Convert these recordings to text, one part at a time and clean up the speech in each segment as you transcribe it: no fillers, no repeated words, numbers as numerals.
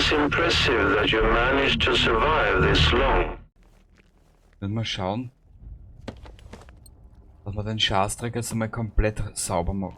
is impressive that you managed to survive this long. Dann mal schauen, dass wir den Schafstreck jetzt einmal komplett sauber machen.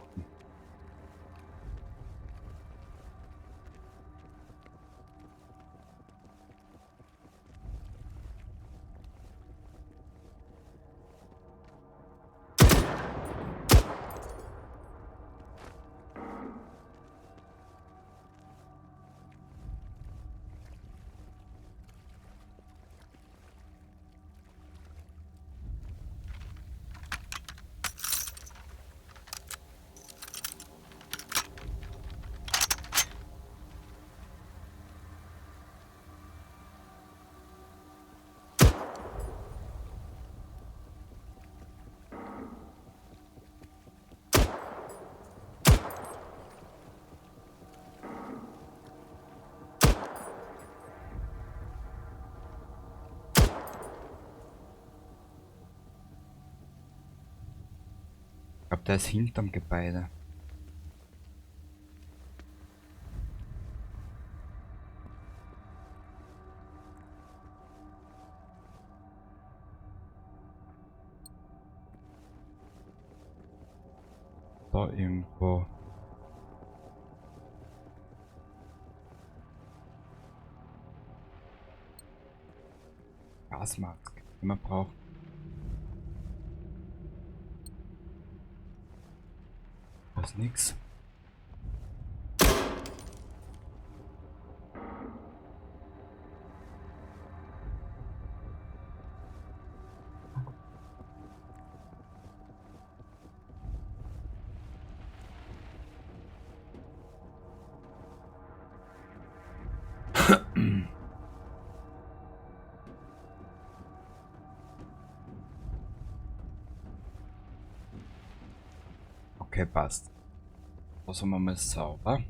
Ich glaube, der ist hinterm Gebäude. Da irgendwo. Gasmaske, die man braucht. Das ist nix. Okay, passt. Da sind wir mal sauber.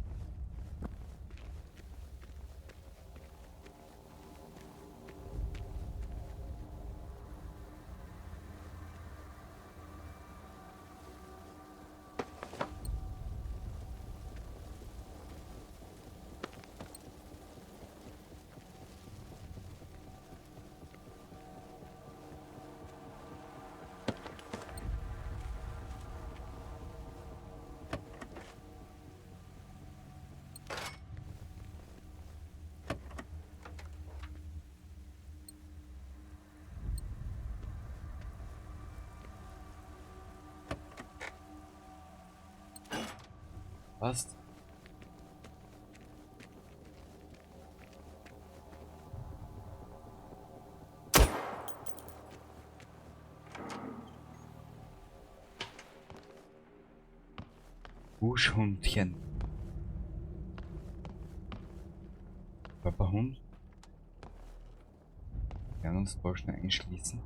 Passt. Buschhundchen. Papa-Hund. Wir werden uns da schnell einschließen.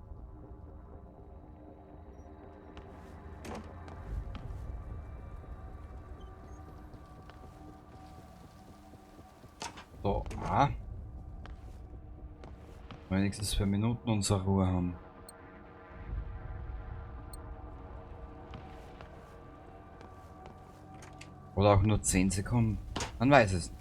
So, ah. Wenigstens 4 Minuten unsere Ruhe haben. Oder auch nur 10 Sekunden. Man weiß es nicht.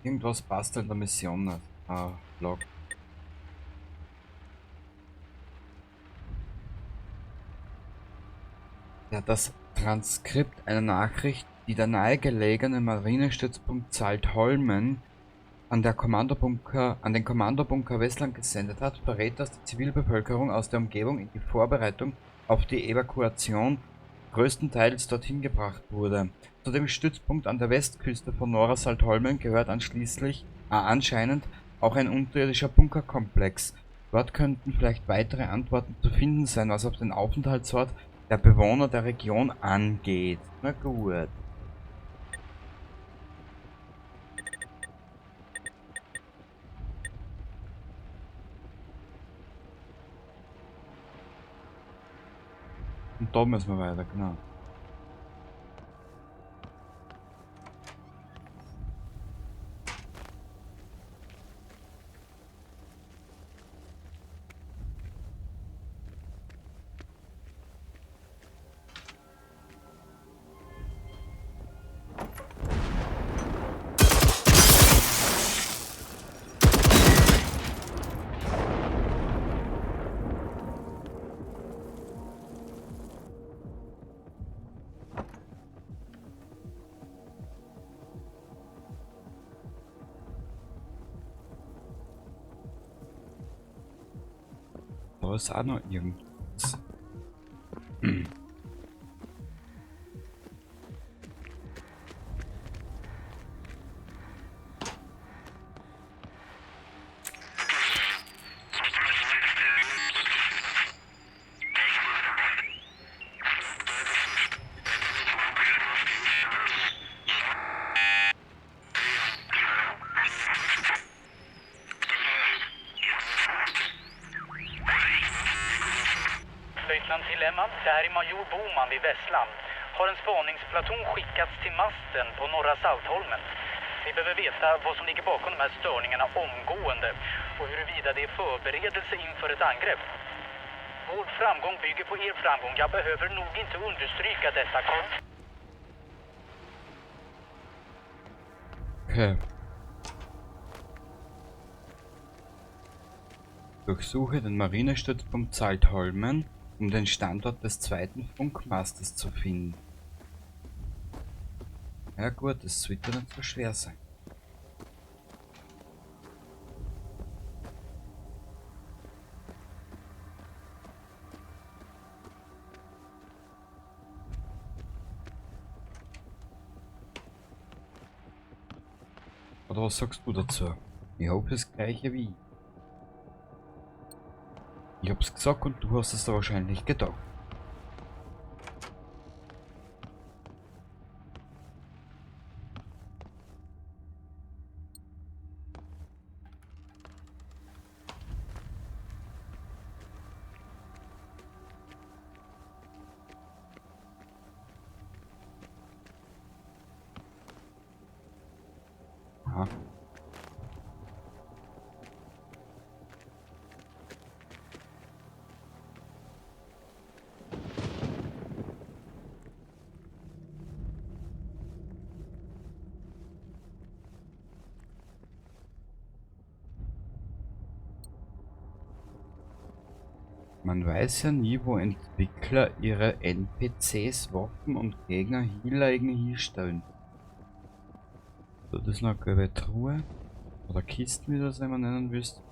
Irgendwas passt in der Mission nicht. Ah, Log. Ja, das Transkript einer Nachricht, die der nahegelegene Marinestützpunkt Saltholmen an den Kommandobunker Westland gesendet hat, verrät, dass die Zivilbevölkerung aus der Umgebung in die Vorbereitung auf die Evakuation größtenteils dorthin gebracht wurde. Zu dem Stützpunkt an der Westküste von Norra Saltholmen gehört anscheinend auch ein unterirdischer Bunkerkomplex. Dort könnten vielleicht weitere Antworten zu finden sein, was auf den Aufenthaltsort der Bewohner der Region angeht. Na gut. Und da müssen wir weiter, genau. Da ist auch noch irgendwas. Löjtnant Hillemma, det här är major Boman vid Vesslan. Har en spaningsplaton skickats till masten på norra Saltholmen? Vi behöver veta vad som ligger bakom de här störningarna omgående och huruvida det är förberedelse inför ett angrepp. Vår framgång bygger på er framgång. Jag behöver nog inte understryka detta. Kom. Okay. Durchsuche den Marinestützpunkt Saltholmen, um den Standort des zweiten Funkmastes zu finden. Ja gut, das wird ja nicht so schwer sein. Oder was sagst du dazu? Ich hoffe das gleiche wie ich. Ich hab's gesagt und du hast es da wahrscheinlich gedacht. Aha. Man weiß ja nie, wo Entwickler ihre NPCs, Waffen und Gegner Healer irgendwie hinstellen. So, das ist noch eine gelbe Truhe. Oder Kisten, wie du das immer nennen willst.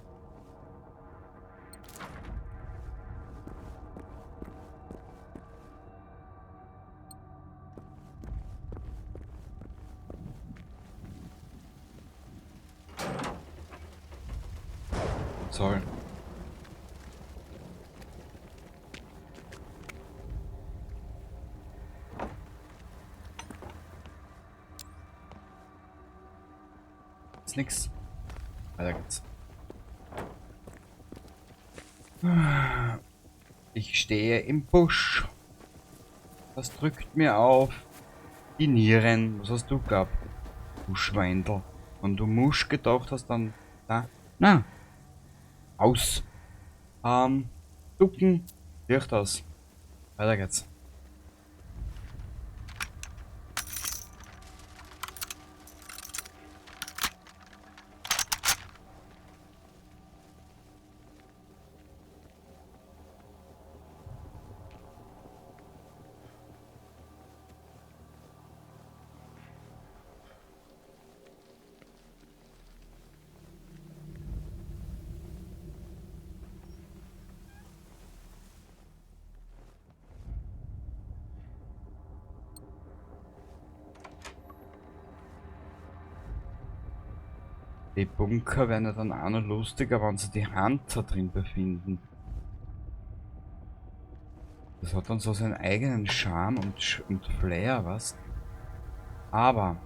Soll. Ist nix. Weiter geht's. Ich stehe im Busch. Das drückt mir auf die Nieren. Was hast du gehabt? Du Schweindel. Wenn du Musch gedacht hast, dann... Da. Na. Aus. Ducken. Licht aus. Weiter geht's. Die Bunker werden ja dann auch noch lustiger, wenn sie die Hunter drin befinden. Das hat dann so seinen eigenen Charme und Flair, was? Aber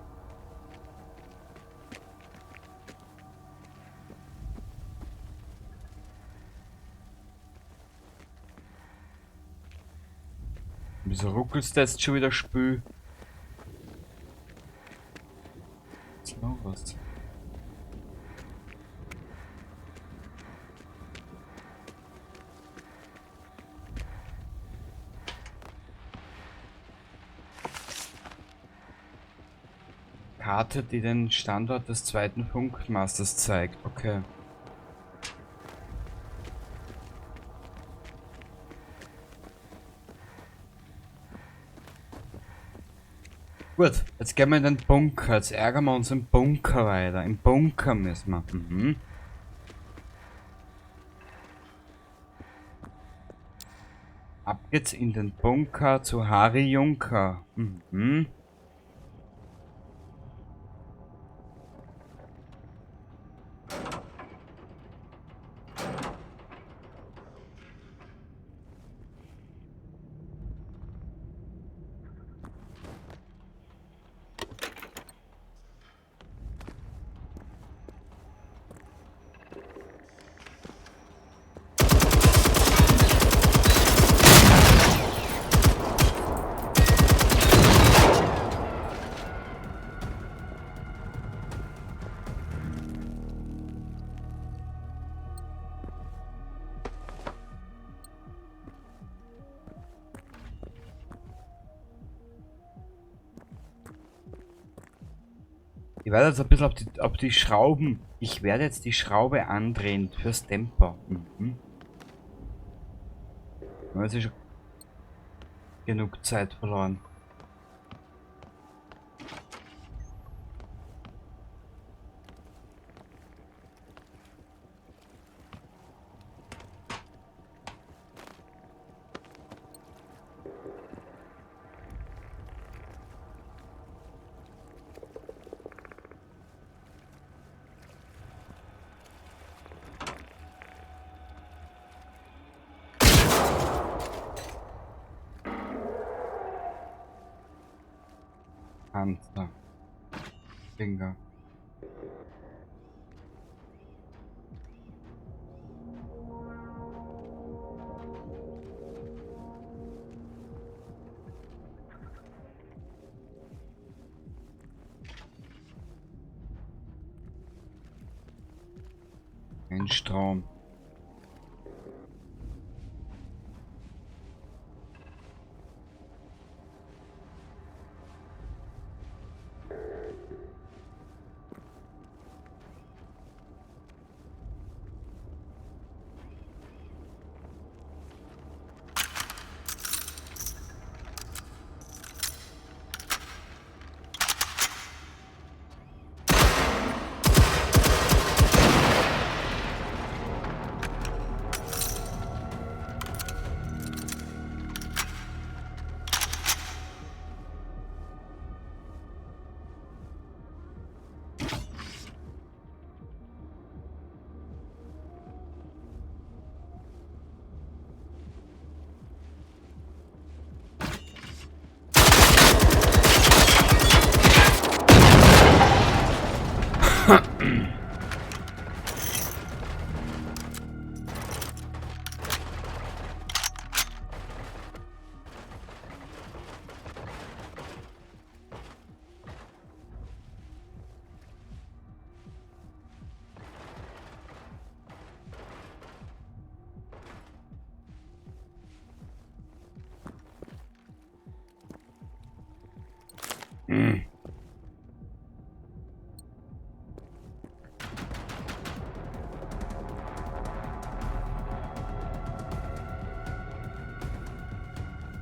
wieso ruckelst du jetzt schon wieder, Spül? Was ist los? Karte, die den Standort des zweiten Funkmastes zeigt. Okay. Gut, jetzt gehen wir in den Bunker. Jetzt ärgern wir uns im Bunker weiter. Im Bunker müssen wir. Mhm. Ab geht's in den Bunker zu Harry Junker. Mhm. Ich werde jetzt ein bisschen auf die Schrauben. Ich werde jetzt die Schraube andrehen fürs Tempo. Mhm. Da ist schon genug Zeit verloren. Panzer. Finger. Ein Strom.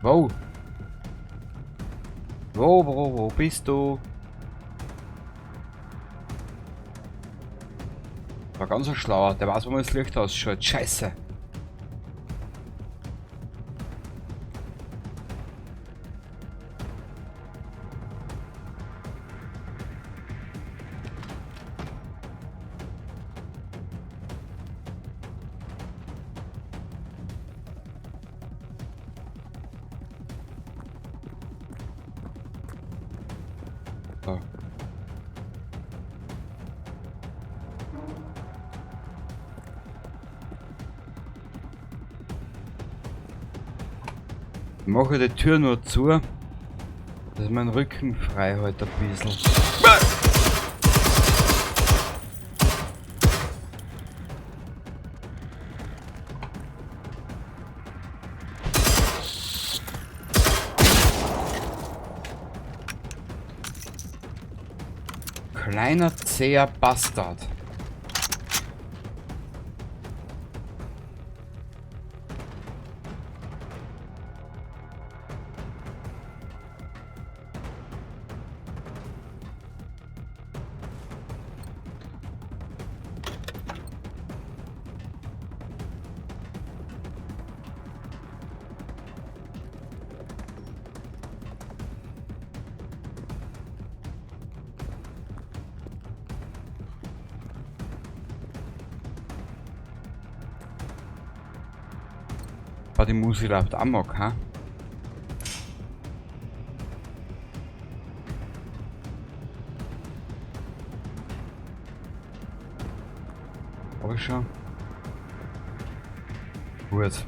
Wo? Wo bist du? War ganz so schlauer, der weiß, wo man das Licht ausschaut. Scheiße. Da. Ich mache die Tür nur zu, dass ich meinen Rücken frei halte ein bisschen. Kleiner zäher Bastard. Die Musik läuft amok, ha? Hab ich schon. Gut.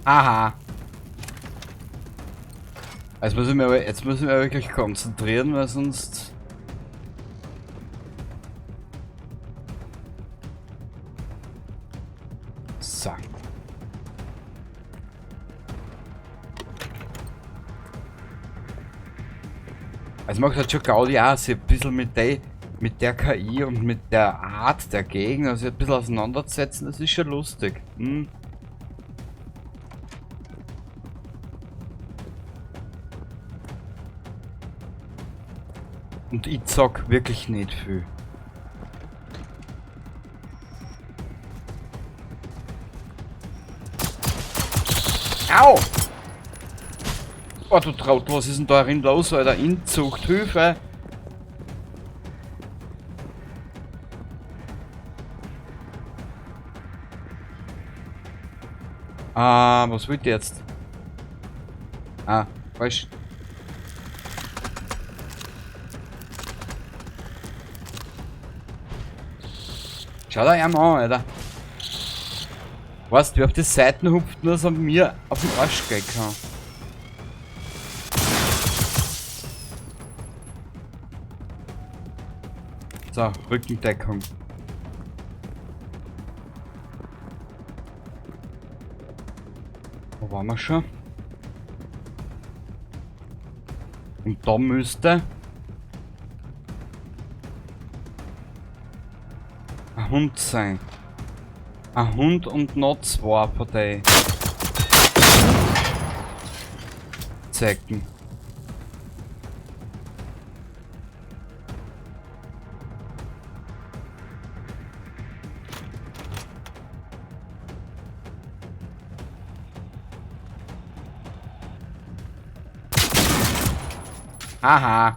Aha. Jetzt müssen wir wirklich konzentrieren, weil sonst... So. Es macht halt schon Gaudi auch, sich ein bisschen mit der KI und mit der Art der Gegner sich ein bisschen auseinanderzusetzen, das ist schon lustig. Hm? Und ich zock wirklich nicht viel. Au! Oh, du Trottel, was ist denn da drin los, Alter? Inzucht, Hilfe! Ah, was will ich jetzt? Ah, falsch. Schau da einmal an, Alter. Weißt du, wie auf die Seiten hupft, nur so mir auf den Arsch gehen kann. So, Rückendeckung. Wo waren wir schon? Und da müsste ein Hund sein. Ein Hund und noch zwei von den Zecken. Aha.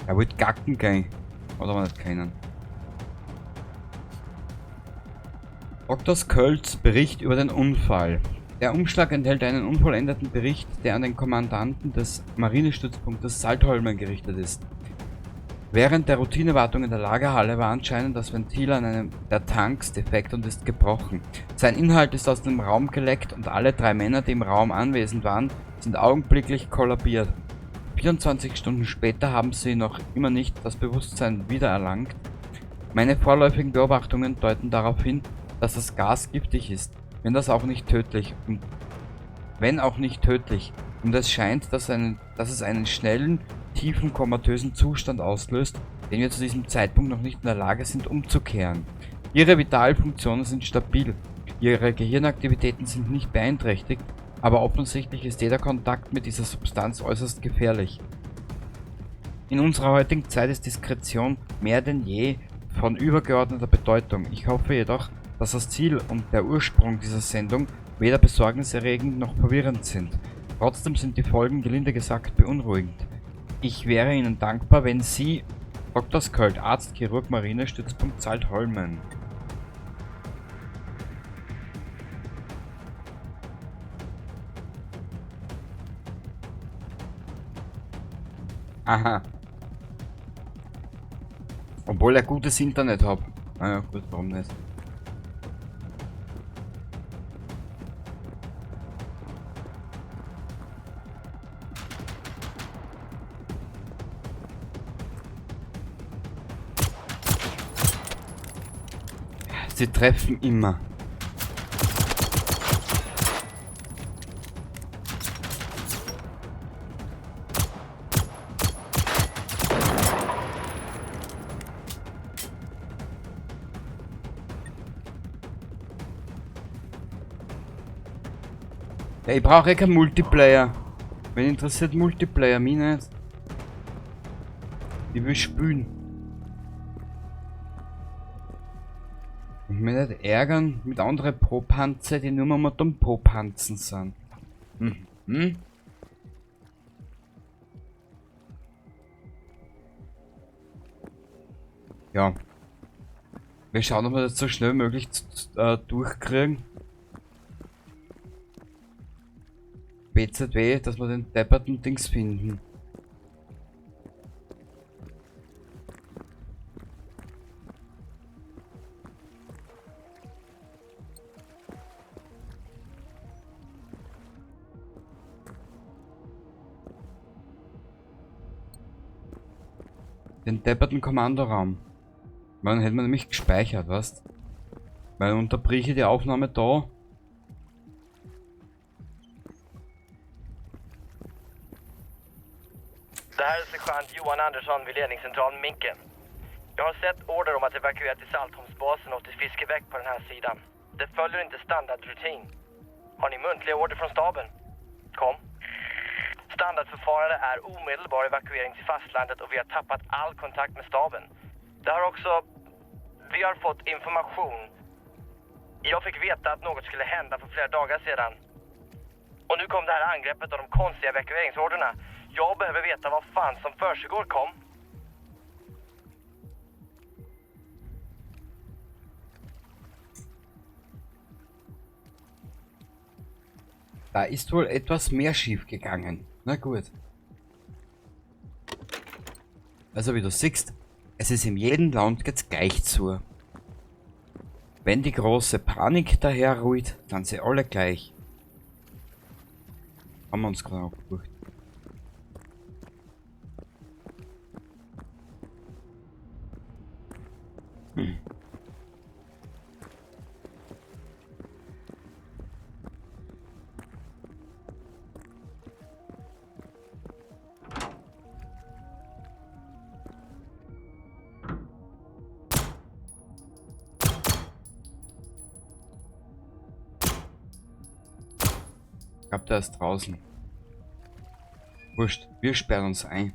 Er wollte gacken gehen. Oder wir nicht keinen. Dr. Kölz Bericht über den Unfall. Der Umschlag enthält einen unvollendeten Bericht, der an den Kommandanten des Marinestützpunktes Saltholmen gerichtet ist. Während der Routinewartung in der Lagerhalle war anscheinend das Ventil an einem der Tanks defekt und ist gebrochen. Sein Inhalt ist aus dem Raum geleckt und alle drei Männer, die im Raum anwesend waren, sind augenblicklich kollabiert. 24 Stunden später haben sie noch immer nicht das Bewusstsein wiedererlangt. Meine vorläufigen Beobachtungen deuten darauf hin, dass das Gas giftig ist, wenn das auch nicht tödlich und wenn auch nicht tödlich. Und es scheint, dass es einen schnellen, tiefen komatösen Zustand auslöst, den wir zu diesem Zeitpunkt noch nicht in der Lage sind umzukehren. Ihre Vitalfunktionen sind stabil, ihre Gehirnaktivitäten sind nicht beeinträchtigt, aber offensichtlich ist jeder Kontakt mit dieser Substanz äußerst gefährlich. In unserer heutigen Zeit ist Diskretion mehr denn je von übergeordneter Bedeutung. Ich hoffe jedoch, dass das Ziel und der Ursprung dieser Sendung weder besorgniserregend noch verwirrend sind. Trotzdem sind die Folgen gelinde gesagt beunruhigend. Ich wäre Ihnen dankbar, wenn Sie Dr. Sköld, Arzt, Chirurg, Marine, Stützpunkt Saltholmen. Aha. Obwohl er gutes Internet hat. Naja, gut, warum nicht? Sie treffen immer. Ja, ich brauche eh kein Multiplayer. Wen interessiert Multiplayer? Mich nicht. Ich will spielen. Und mich nicht ärgern mit anderen Popanzer, die nur mal mit dem Popanzen sind. Mhm. Ja. Wir schauen, ob wir das so schnell wie möglich durchkriegen. BZW, dass wir den depperten Dings finden. Den depperten Kommandoraum. Weil dann hätte man nämlich gespeichert, weißt? Weil unterbreche ich die Aufnahme da. Det här är sergeant Johan Andersson vid ledningscentralen Minken. Jag har sett order om att evakuera till Saltholmsbasen och till Fiskebäck på den här sidan. Det följer inte standardrutin. Har ni muntliga order från staben? Kom. Standardförfarande är omedelbar evakuering till fastlandet och vi har tappat all kontakt med staben. Det har också... Vi har fått information. Jag fick veta att något skulle hända för flera dagar sedan. Och nu kom det här angreppet och de konstiga evakueringsorderna. Jag behöver veta vad fan som försiggår, kom. Da ist wohl etwas mehr schief gegangen. Na gut. Also wie du siehst, es ist in jedem Land geht's gleich zu. Wenn die große Panik daher ruht, dann sind sie alle gleich. Haben wir uns gerade auch gebucht. Ich glaub, der ist draußen. Wurscht, wir sperren uns ein.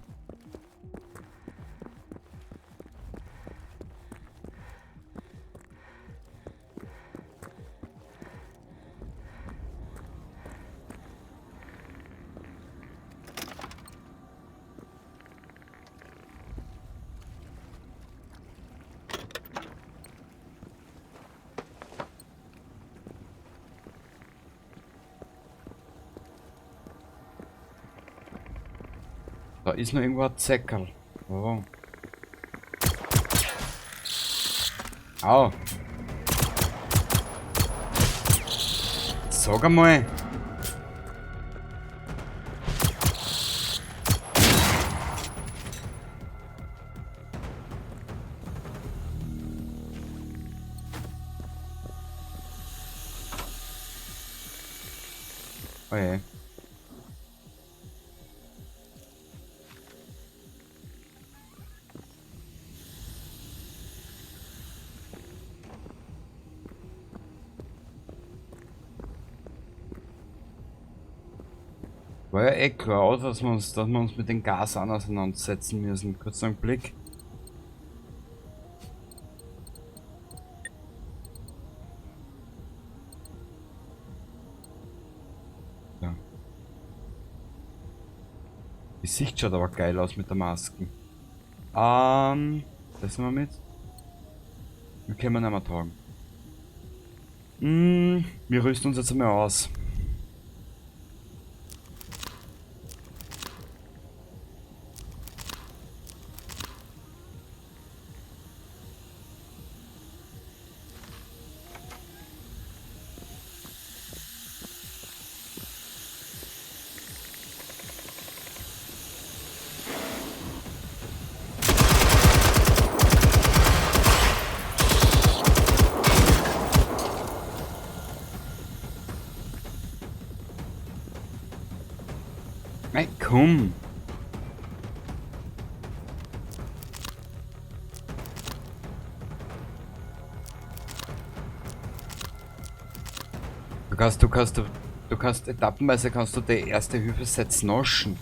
Da ist noch irgendwo ein Zeckerl. Oh. Au. Sag einmal. Oh je. War ja eh klar, dass wir uns mit den Gasern auseinandersetzen müssen. Kurz einen Blick. Ja. Die Sicht schaut aber geil aus mit der Maske. Das nehmen wir mit. Wir können nicht mehr tragen. Wir rüsten uns jetzt einmal aus. Nein, komm! Du kannst etappenweise kannst du die erste Hilfesets naschen.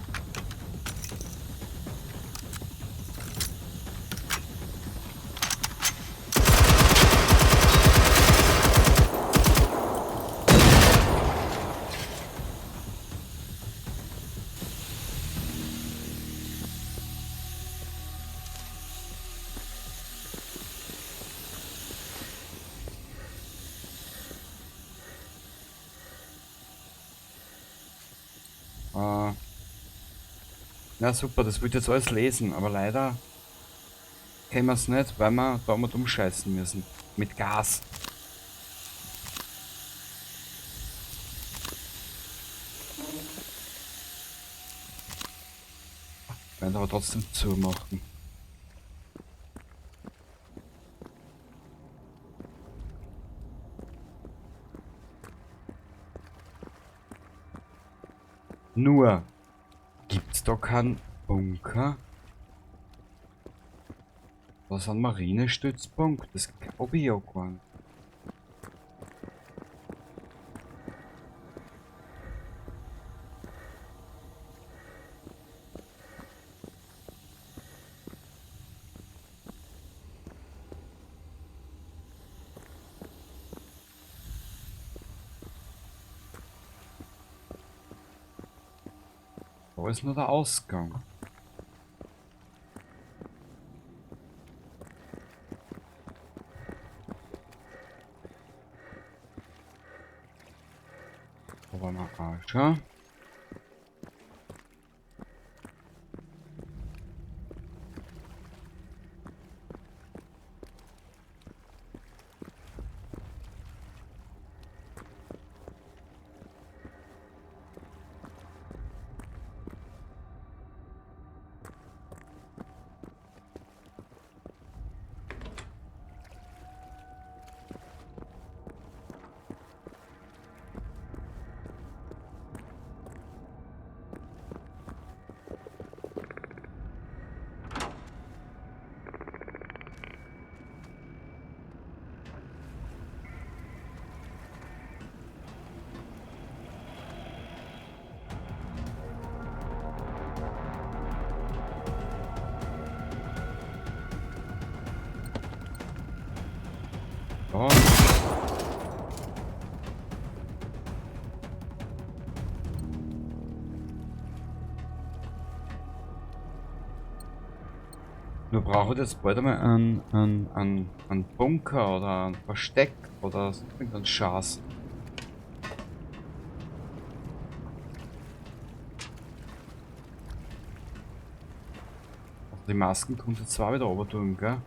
Na super, das wird jetzt alles lesen, aber leider können wir es nicht, weil wir da mal umscheißen müssen. Mit Gas. Wir werden aber trotzdem zumachen. Nur, gibt's da keinen Bunker? Was ein Marinestützpunkt? Das glaub ich ja gar nicht. Wo ist nur der Ausgang? Wo war mein Arsch, ja? Oh. Wir brauchen jetzt bald einmal einen Bunker oder ein Versteck oder so irgendeinen Schatz. Die Masken kommt jetzt zwar wieder runter tun, gell?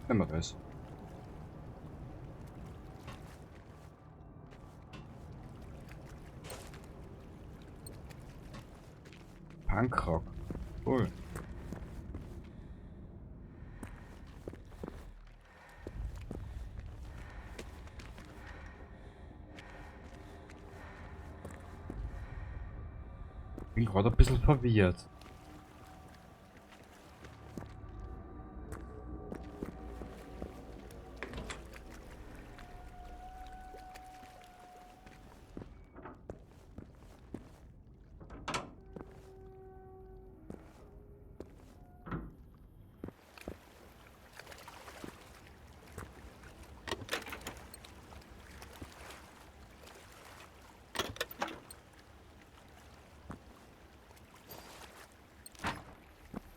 Nehmen wir das. Punkrock. Cool. Bin gerade ein bisschen verwirrt.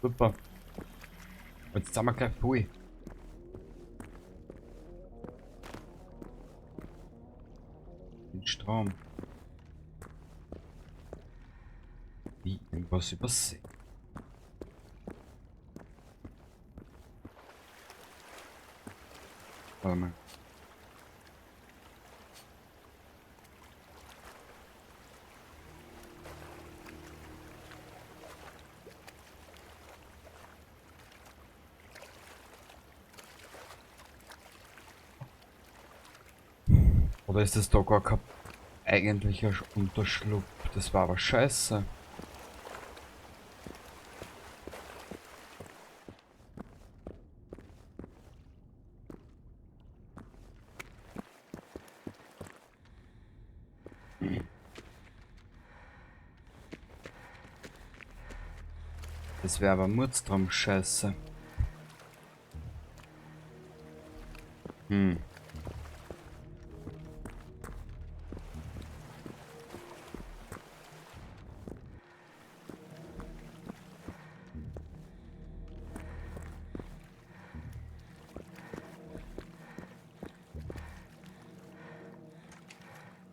Super. Jetzt sind wir gleich voll. Den Strom. Wie irgendwas übersehen. Warte mal. Oder ist das da gar kein eigentlicher Unterschlupf? Das war aber scheiße. Das wäre aber Murdstrom scheiße.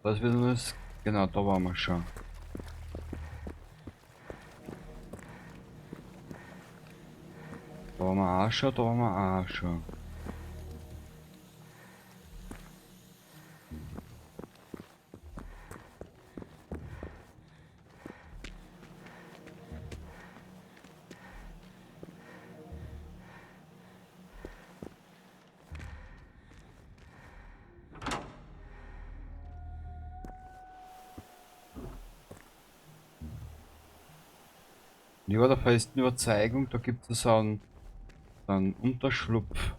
Das wird das. Genau, da waren wir schon. Da waren wir auch schon, da waren wir auch schon. Ich war der festen Überzeugung, da gibt es einen Unterschlupf.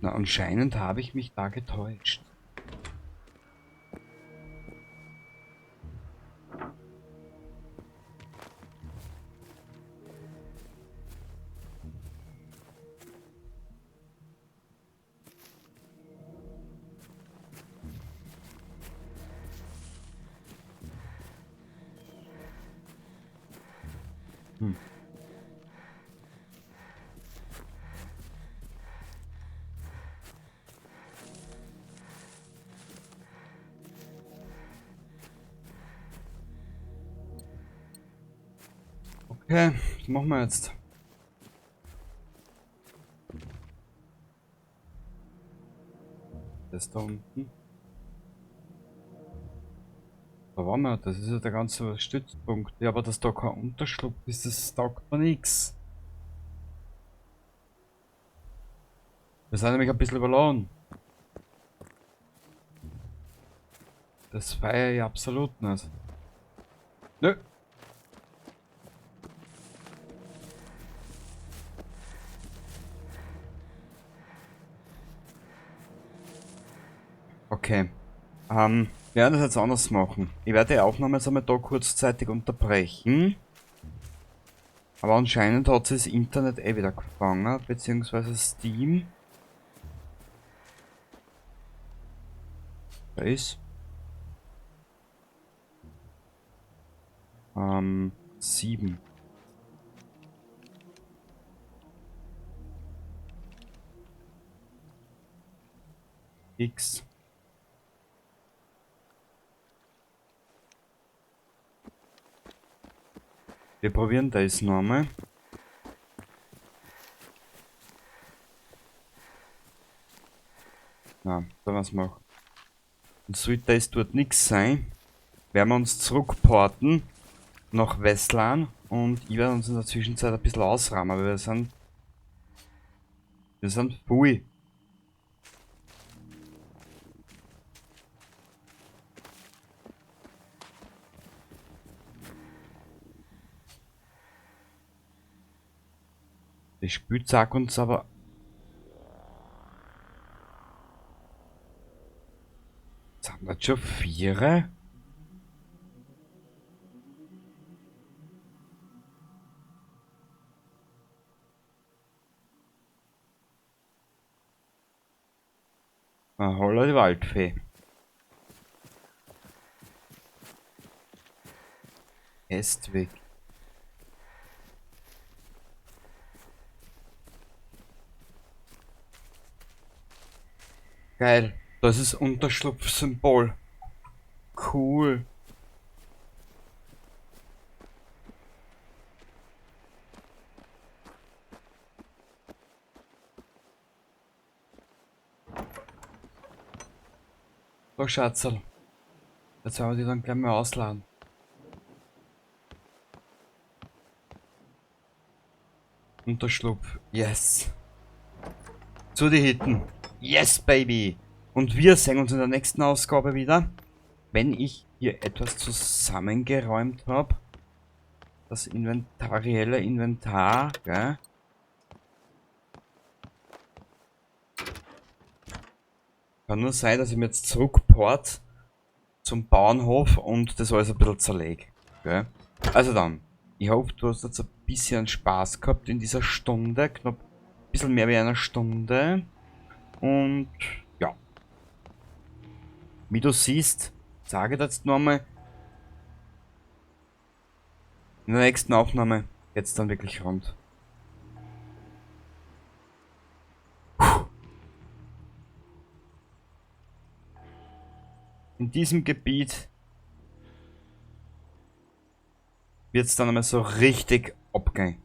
Na, anscheinend habe ich mich da getäuscht. Okay, was machen wir jetzt? Das da unten. Da waren wir, das ist ja der ganze Stützpunkt. Ja, aber dass da kein Unterschlupf ist, das taugt mir nix. Wir sind nämlich ein bisschen überladen. Das feiere ich absolut nicht. Nö. Okay. Wir werden das jetzt anders machen. Ich werde die Aufnahme jetzt einmal da kurzzeitig unterbrechen. Aber anscheinend hat sich das Internet eh wieder gefangen, beziehungsweise Steam. Da ist. 7. X. Wir probieren das nochmal. Na, sollen wir's machen. Und sollte das dort nix sein, werden wir uns zurückporten nach Vesslan und ich werde uns in der Zwischenzeit ein bisschen ausräumen, weil wir sind voll. Das Spiel zeigt uns aber... Sind das schon 4? Na, holla die Waldfee. Hestweg. Geil, das ist Unterschlupfsymbol. Cool. So, Schatzerl. Jetzt werden wir die dann gleich mal ausladen. Unterschlupf. Yes. Zu die Hitten. Yes, Baby! Und wir sehen uns in der nächsten Ausgabe wieder, wenn ich hier etwas zusammengeräumt hab. Das inventarielle Inventar, gell? Kann nur sein, dass ich mir jetzt zurückport zum Bauernhof und das alles ein bisschen zerlege. Gell? Also dann, ich hoffe, du hast jetzt ein bisschen Spaß gehabt in dieser Stunde, knapp ein bisschen mehr wie einer Stunde. Und ja, wie du siehst, sage ich jetzt nochmal, in der nächsten Aufnahme geht's dann wirklich rund. Puh. In diesem Gebiet wird's dann einmal so richtig abgehen.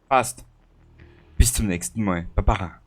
Passt. Bis zum nächsten Mal. Baba.